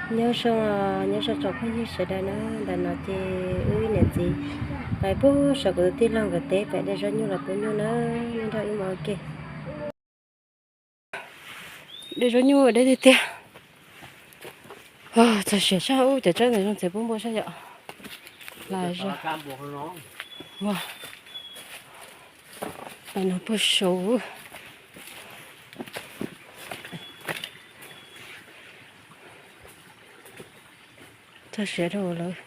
Nyob zoo, nyob zoo tsoom phooj ywg sawv daws na, ntawm no ces wb niam txiv pais pub saum kuv tus tij laug nkawd teb pais de zaub nyuj los pub nyuj na, nyob nrog wb mus ua ke. De zaub nyuj deb tiag tiag. Txog siav tshaj ub, cov tsob ntawd zoo txiv pub npua sab yom. Las zoo. Ua, no puag saud. Txog siav dhau lawm.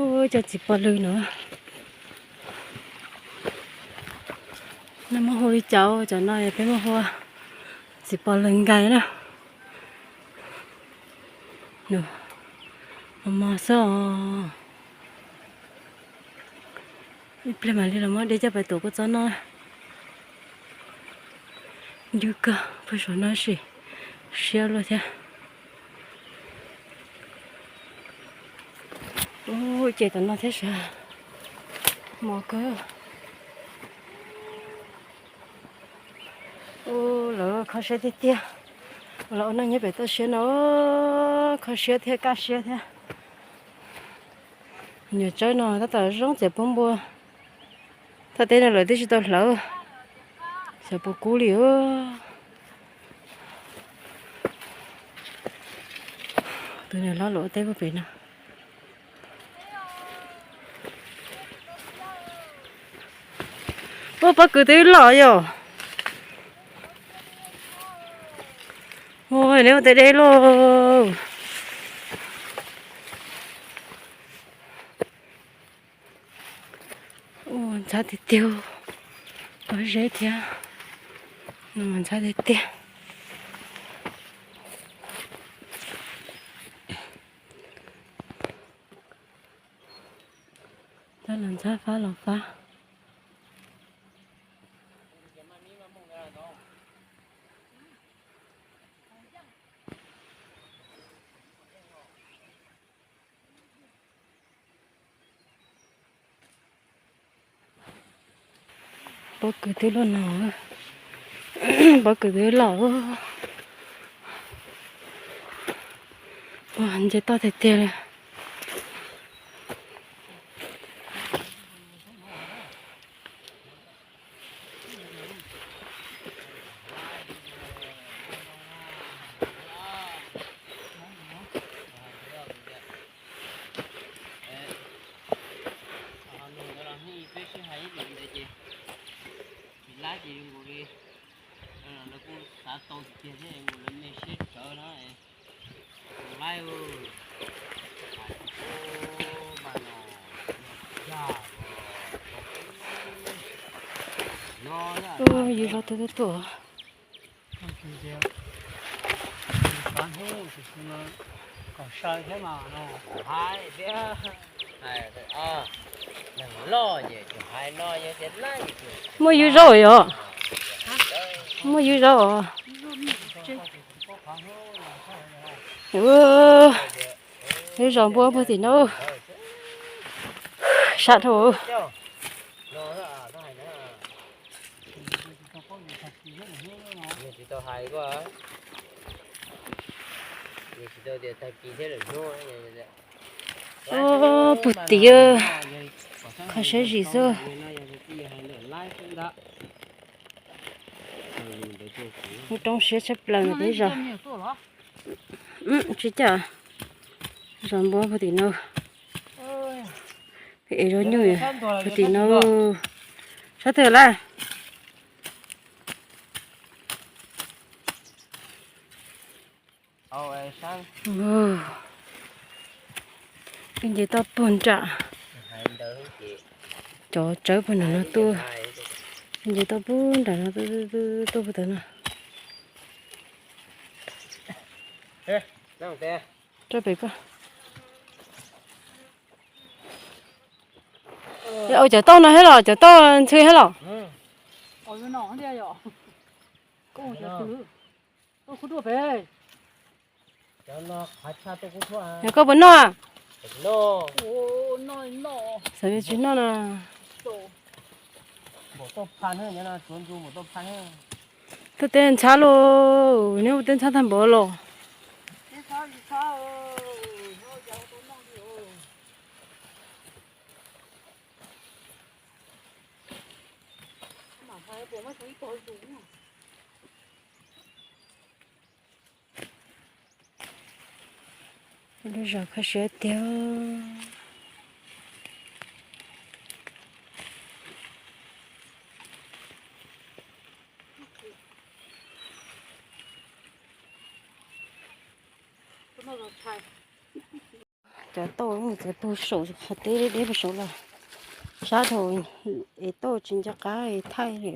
Ua cov txiv pos lwg no, nej muab hu li cas? Cov no peb muab hu txiv pos lwg nkais na. Mos mos xwb os. Ib pliag mam li los muab de coj pais tuav kua txob noj. Ncw kawg, puag saum no sim siab luaj thiab. Ub, ces tom no thiab sas, mos kawg. Ub, lawv kho siab tiag tiag. Los ua neej nyob pem toj siab no, kho siab thiab kaj siab thiab. Nyuam tsawb no tab tom zoo txiv pub npua. Thaj teb no lawv twb tsis tau hlawv, xyov puas kub li. Tus niam hlob los ua teb puag pem no. Ua pob kws twb loj yom. Ua neb ua teb deb lauj. Ua ntxhab tiag tiag, pob zeb thiab. No mas ntxhab tiag tiag. Tab los ntxhab fab los fab. Pob kws twb loj no, pob kws twb loj. Ua nce toj tiag tiag li. Peb sib hais ib lwm ntawd ces tsis laib ces nkaus li lawv kuj xav tau tiag tiag thiab nkaus lawv me siab tsawv na. Laib, yus zov tus tuaj tuaj. Muaj yus zaub yom? Muaj yus zaub os. Yus zov npua puag tim no. Sab dhau. Puag tim, kho siab zim xwb. Kuv roob siab tshaj plaws peb zos. Tsis cas, zos npua puag tim no. Peb ev zaub nyuj puag tim no. Sab twg lawm? Wb nce toj puag nram, cov tsawb puag nram no tuaj. Wb nce toj puag nram no tuaj puag tom no. Rau pem koj. Ua cov tauj no thiab los, cov tauj ntxhw thiab los? Koj puas noj? Xav tsis noj no. Tuaj teb ntxhab lauj, neb ua teb ntxhab tag npaum los. Lub zos kho siab tiag. Cov tauj txawm puag saum qhov teb deb deb puag saum los, sab dhau es tauj tsis nco qab es thaij li.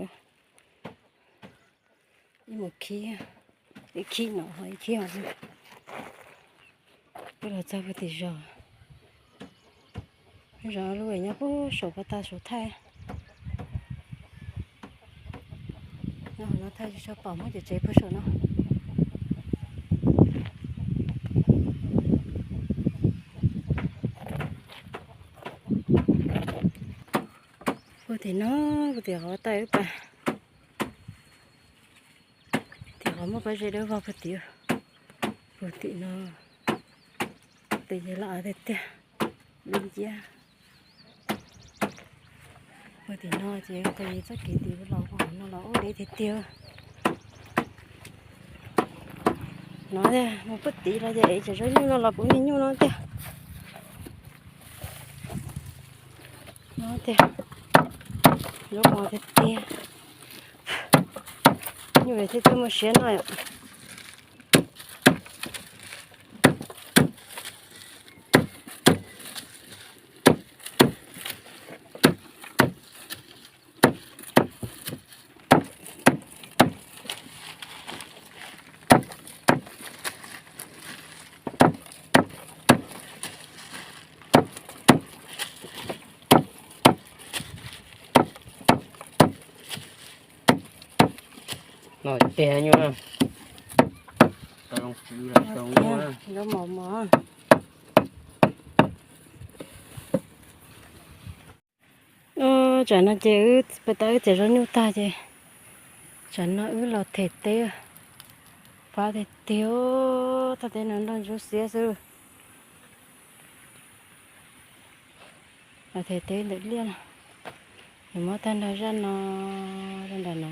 Ib mus khib, ib khib no ho ib khib hauv. Wb los txog puag tim zos, zos lub nyob puag saum ko taw saum thaij. Nyob hauv no thaij tsis tshua pom, muab cov tsev puag saum no. Puag tim no, puag tim qhov taij wb pas, tim qhov muaj pob zeb dawb vog puag tim, puag tim no. Tes yog loj av tiag tiag, dub nciab. Puag tim no ces tes txoj kev tim los puag no los ua deb tiag tiag. No tiag, mus puag tim los ces ev cov zaub nyuj no los puv niag nyuj no tiag. No tiag, zaub mos tiag tiag. Nyuj thiaj twb muaj siab noj yom. No tiag nyuj. Zaub mos mos. Tsam no ces wb pas tau wb txiav zaub nyuj tag ces tsam no wb los them teb. Fab tiag tiag, thaj teb no nroj ntsuab xiab xwb. Los them teb ntawm liaj no, nws muab tag nrho zaj no, zaj nram no,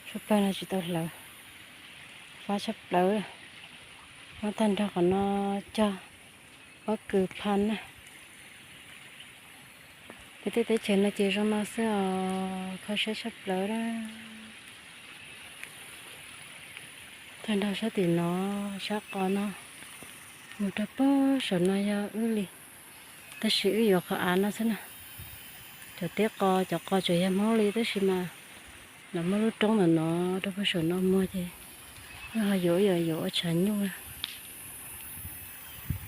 suab pawg no tsis tau hlawv, fab tshaj plaws. Muab tag nrho qhov no cog pob kws pha na. Peb tej teb chaws no ces zoo no xwb os, kho siab tshaj plaws na. Tag nrho sab tim no, sab qos no, mus rau pem saum no yog wb li, tab sis wb yuav qhov av no xwb na. Cov teb qos, cov qos tseem yog Hmoob li tab sis mas lawv muab lub roob ntawm no rau pem saum no muag ces wb ho yuav, yuav yuav ua tshav nyuj.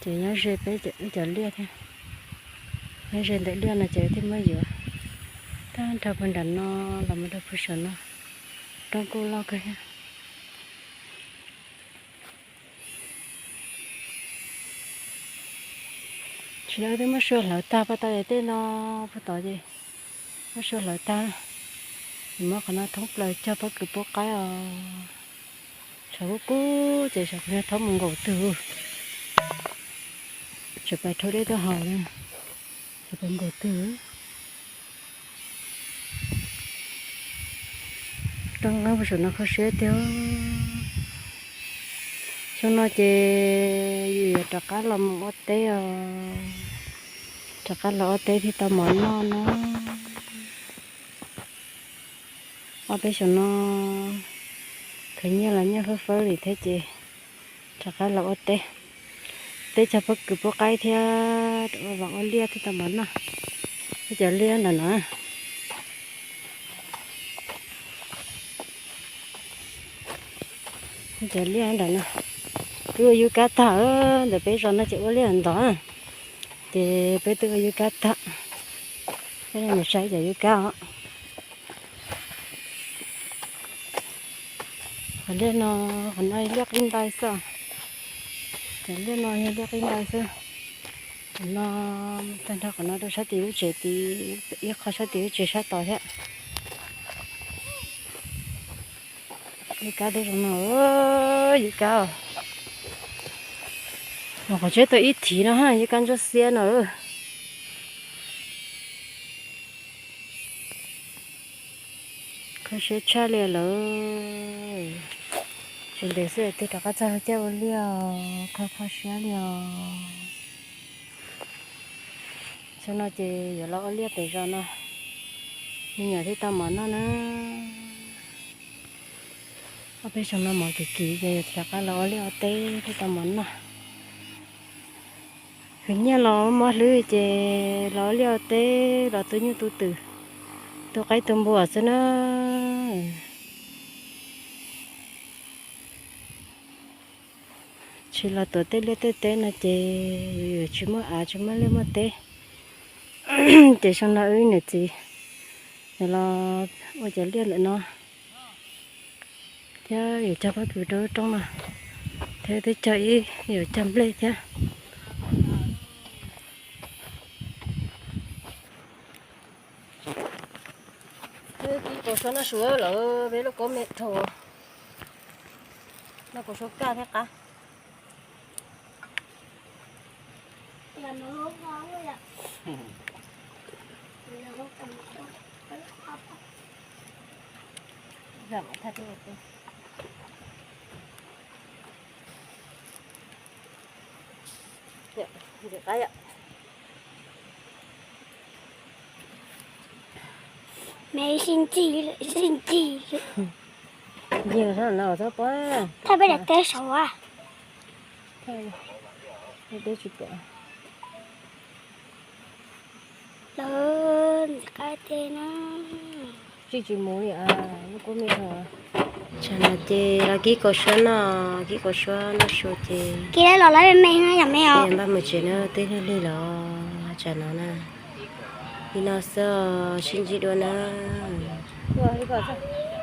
Ces nyob ze peb wb cov liaj thiab, nyob ze ntawm liaj no ces wb thiaj muab yuav. Tag nrho puag nram no los mus rau pem saum no, roob kuj loj kawg thiab. Tsis, wb twb muab sua hlawv tag, pas tau tej no puag tod ces muab sua hlawv tag. Nws muab qhov no thoob plaws cog pob kws pub qaib os. Tshav kub kub ces tshav kub no thaub mus nkaum twg, tshav pas rhaub dej tuaj haus na, tshav pas nkaum twg. Rooj nqeeb puag saum no kho siab tiag. Xyoo no ces yus yuav rov qab los mus ua teb os, rov qab los ua teb thiaj tau mov noj na. Ob peb xyoos no khwv nyiaj los nyiaj fawb fawb li thiab ces rov qab los ua teb, teb cog pob kws pub qaib thiab rov los ua liaj thiaj tau mov noj. Ib cov liaj ntawm no, ib cov liaj ntawm no, twb ua yub kab tag, ntawm peb zos no ces ua liaj ntau, ces peb twb ua yub kab tag. Saib cov yub kab os. Qhov liaj no, qhov no liaj qib ntais xwb. Cov liaj no yog liaj qib ntais xwb. Qhov no, tag nrho qhov no rau sab tim lub tsev tid, ib qho sab tim lub tsev sab tod thiab. Yub kab tej zoo no, yub kab os. Mus qhov tsheb tau ib thiv no ha, yub kab ntsuab xiab no. Kho siab tshaj li lawm. Tsis ntev xwb twb rov qab txog lub caij ua liaj os, kho kho siab li os. Xyoo no ces yuav los ua liaj pem zos no, me nyuam thiaj tau mov noj na. Ob peb xyoo no mov kim kim ces yuav rov qab los ua liaj ua teb thiaj tau mov noj. Khwv nyiaj los mob hlwb ces los ua liaj ua teb los tu nyuj tu twm, tu qaib tu npua xwb na. Tsis los tuav tej liaj tej teb no ces yuav tsis muaj av tsis muaj liaj muaj teb. Ces xyoo no wb niam txiv yuav los ua cov liaj ntawm no thiab yuav cog pob kws rau lub roob no thiab twb cog ib yuav cog nplej thiab. Twb kib kaus suab noj su lawm, peb lub kaub me rhaus no kaus suab kaj thiab qab. Me sib ncig, sib ncig. Ncig no txhob pab. Thaj peb daim teb saud a. Teb tsis pom. Lawv ntxiv qab teb na. Tsis tsis mus li a, lub kub me rhaus. Tsam no ces los kib kaus suab noj, kib kaus suab noj su ces kib los lawv me na yom me os. Npaj mus tsev na, twb lig lig los tsam no na. Li no xwb, sib ntsib dua na.